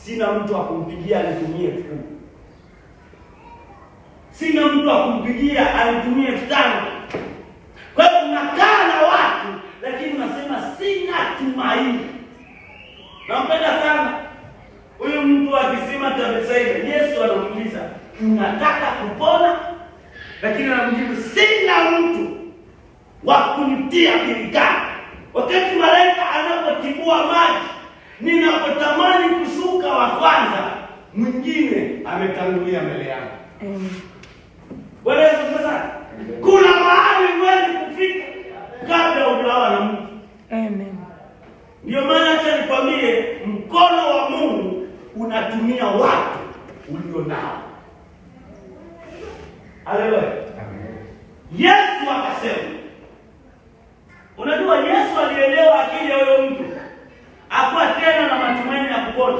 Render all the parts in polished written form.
Sina mtu wa kumpigia anitumie 10,000. Sina mtu wa kumpigia anitumie 5,000. Kwa hiyo unakaa na watu lakini unasema sina tumaini. Nampenda sana huyu mtu wa kisima cha Betsaida. Yesu anamuuliza, unataka kupona? Lakini anamjibu, sina mtu wa kunitia birikani. Wakati malaika anapotibua maji, ninapotamani kushuka wa kwanza, mwingine ametangulia mbele yangu. Bwana Yesu sasa, kuna mahali huwezi kufika kabla hujaoa na mtu. Amen. Ndio maana acha nikwambie, mkono wa Mungu unatumia watu ulio nao. Haleluya. Yesu akasema, unajua Yesu alielewa akili ya huyo mtu. Hakuwa tena na matumaini ya kupona.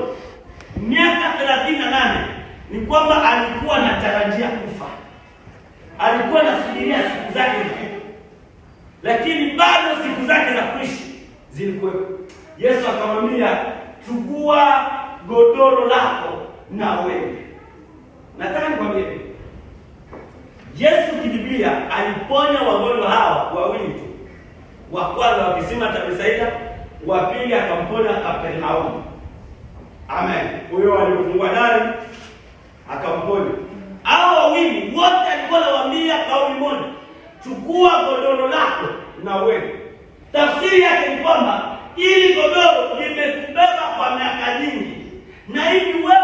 Miaka 38 ni kwamba alikuwa anatarajia kufa. Alikuwa anasubiria siku zake zifike. Lakini bado siku zake za kuishi zilikuwepo. Yesu akamwambia, chukua godoro lako na uende. Nataka nikwambie, Yesu kibiblia aliponya wagonjwa hawa wawili tu. Wa kwanza wa kisima cha Betsaida, wa pili akamponya Kapernaum. Amen. Huyo aliyofungwa dari akamponya. Hao wawili wote alikuwa anawaambia kauli moja, chukua godoro lako na uende. Tafsiri yake ni kwamba ili godoro limekubeba kwa miaka nyingi, na hivi wewe